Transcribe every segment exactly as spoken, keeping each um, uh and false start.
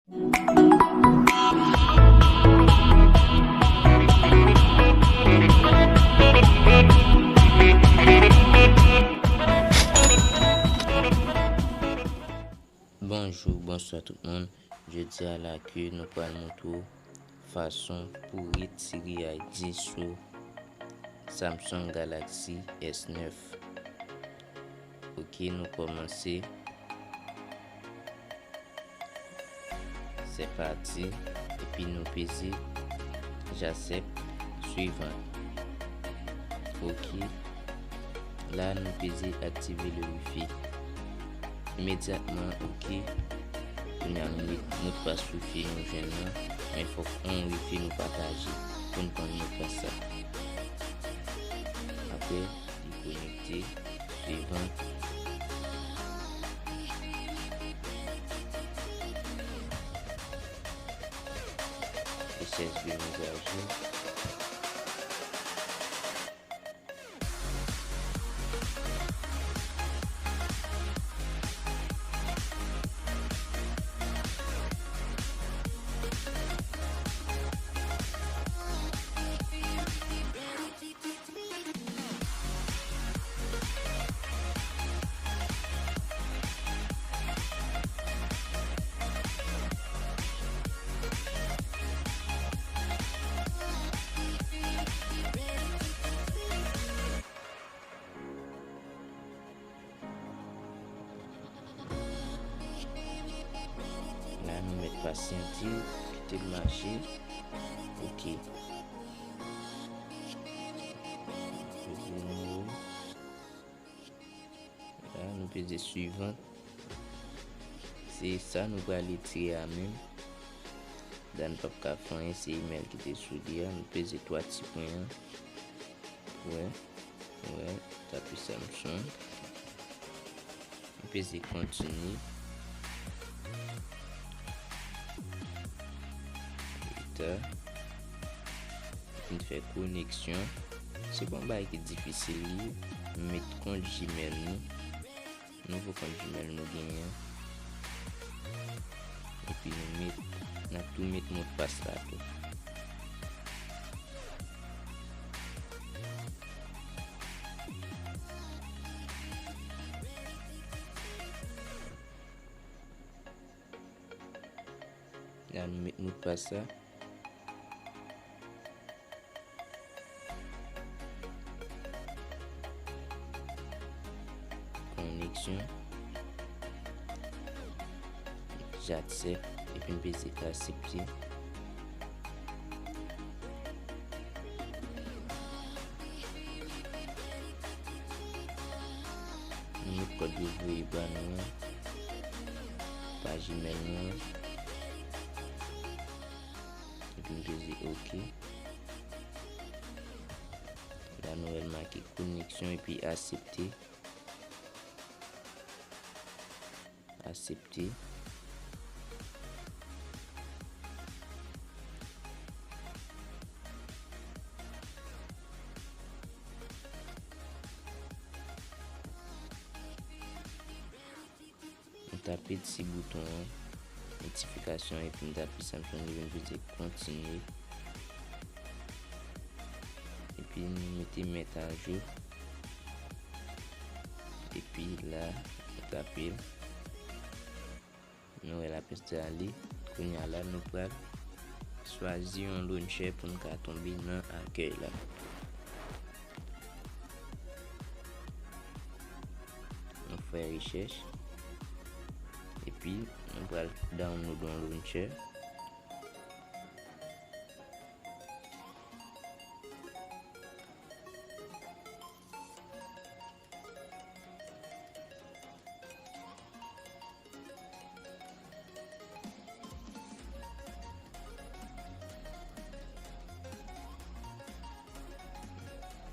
Bonjou, bonswa tout moun. Jodi a la ke nou pral montre w fason pou retire I D sou Samsung Galaxy S nèf. Ok, nou kòmanse. Se pati. Epi nou peze j'accepte, suivant. Ok. La, nou peze aktive le wifi. Imedyatman, ok. Kounye a nou met modpas wifi nou jwenn nan. Men fòk yon wifi nou pataje pou n konn modpas sa. Apre, li konekte, suivant. Rechèch de mizajou. La, nou mèt pasyante, kite l mache. Ok. Retounen yo. La, nou peze suivant. Se sa nou pral retire a menm. Dan n p ap ka fè anyen, se imèl ki te sou li a. Nou peze twa ti pwen an. Wè, wè, tape Samsung. M peze kontinye. Eta. Vin fè koneksyon. Se pa yon bagay ki difisil li ye. M met kont Gmail nou. Nouvo kont Gmail nou genyen. Epi nou met, n ap tou met modpas la tou. La nou met modpas la. Koneksyon. J'accepte. Epi n peze aksepte. Nou met kòd yo voye ba nou an. Pa Gmail nou an. Epi n peze ok. La nou wè l make koneksyon epi aksepte. Aksepte. M tape ti bouton an, notifikasyon, epi m tape Samsung, epi m peze kontinye. Epi nou mete mèt ajou. Epi la, nou tape l. Nou wè l ap enstale. Kounye a la, nou pral chwazi yon launcher pou n ka tonbe nan akèy la. Nou fè rechèch. Epi, nou pral download yon launcher.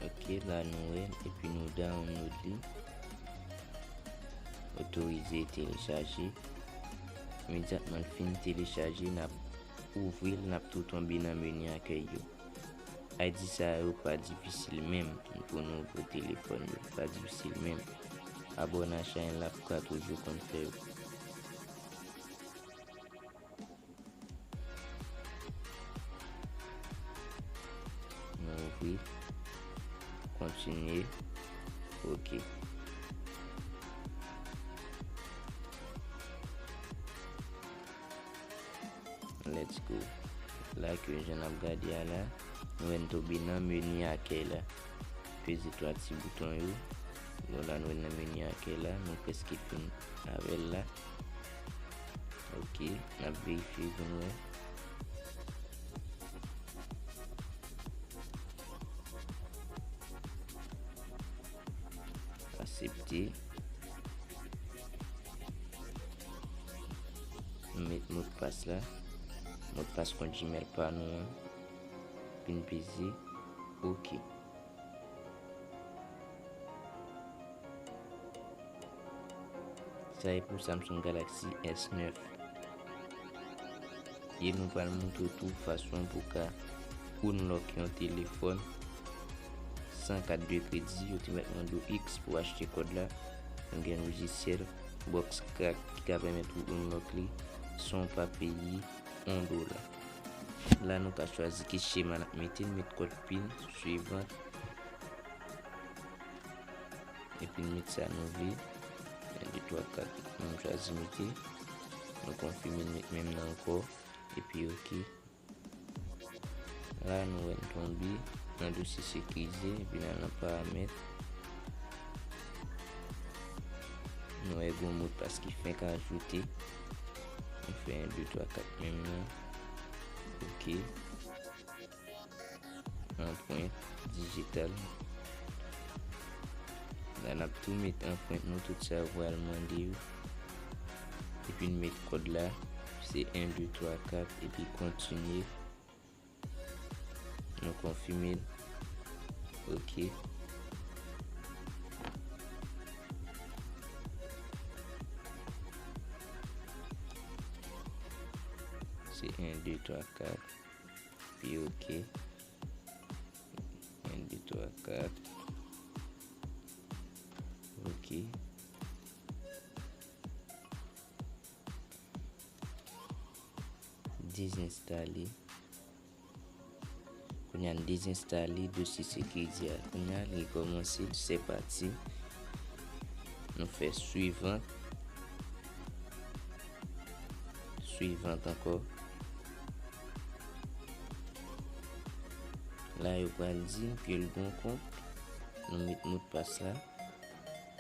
Ok, la nou wè, epi nou download li. Otorize telechaje. Imedyatman l fin telechaje, n ap ouvri l, n ap tou tonbe nan meni akèy yo. I D sa yo pa difisil menm pou nouvo telefòn yo, pa difisil menm. Abòne a chanèl la pou ka toujou konn fè yo. Kontinye. Ok. Let's go. La ke jan n ap gade a la, nou wè n tonbe nan meni akèy la. Peze twa ti bouton yo. Bon, la nou wè nan meni akèy la, nou prèske fin avè l la. Ok, n ap verifye pou n wè. Aksepte. Nou met modpas la. Modpas kont Gmail pa nou an. Vin peze. Ok. Sa e pou Samsung Galaxy S nèf. E nou pral montre w tou fason pou w ka unlock yon telefòn san kat de kredi. Yo te mèt mande w X pou w achte kòd la. Nou gen lojisyèl Box Crack ki ka pèmèt ou unlock li san w pa peye yon dola. La nou ka chwazi ki chema n ap mete, n met kòd pin, suivant. Epi n met sa nou vle. En, de, twa, kat. Nou chwazi mete. Nou konfime n met menm nan ankò. Epi ok. La nou wè n tonbe nan dosye sekirize. Epi la nan paramèt. Nou wè gon modpas ki fenk ajoute. Nou fè en, de, twa, kat menm nan. Ok. Anprent dijital. La n ap tou met anprent nou, tout sa yo pral mande yo. Epi n met kòd la, se en, de, twa, kat, epi kontinye. Nou konfime l. Ok. Se en, de, twa, kat. Pi ok. En, de, twa, kat. Ok. Dezenstale. Kounye a n dezenstale dosye sekirite a. Kounye a l rekòmanse, se pati. Nou fè suivant. Suivant ankò. La yo pral di n ke l gon kont. Nou met modpas la.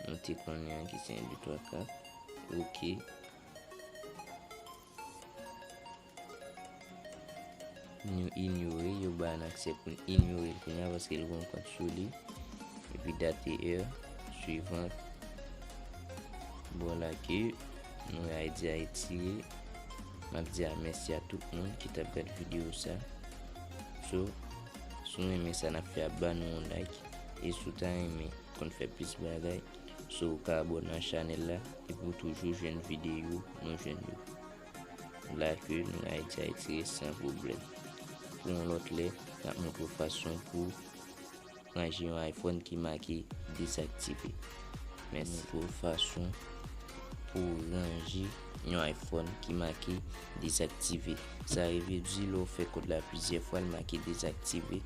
Nou te konnen an ki se en, de, twa, kat. Ok. Nou inyore, yo ba n aksè pou n inyore l kounye a paske l gon kont sou li. Epi dat e è, suivant. Bon, la ke nou wè I D a etire. M ap di a mèsi a tout moun ki t ap gad videyo sa. So, si w renmen sa n ap fè a, ba nou yon like. E si w ta renmen konn fè plis bagay, so w ka abòne a chanèl la. E pou w toujou jwenn videyo nou jwenn yo. La ke nou wè I D a etire san pwoblèm. Pou yon lòt lè, n ap montre w fason pou ranje yon iPhone ki make dezaktive. Mèsi. Montre w fason pou w ranje yon iPhone ki make dezaktive. Sa vle di lè w fè kòd la plizyè fwa, l make dezaktive.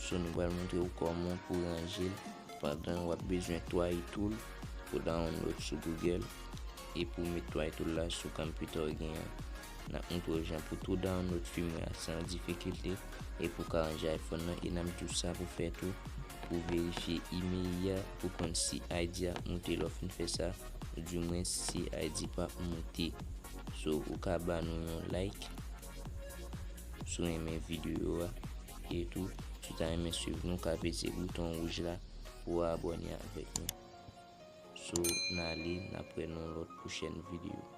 So, nou pral montre w kòman pou w ranje l pandan w ap bezwen Try Tool pou download sou Google e pou w met Try Tool la sou computer w genyen an. N ap montre w jan pou tou download firmware a san difikilte e pou w ka ranje iPhone nan. E n ap di w sa pou fè tou, pou w verifye email a pou konn si I D a ap moute lè w fin fè sa, oudimwen si I D pa ap moute. So, ou ka ba nou yon like si w renmen videyo a. E tou, si w ta renmen swiv nou, w ka peze bouton wouj la pou w abòne avèk nou. So, n ale, n ap wè nan lòt pwochèn videyo.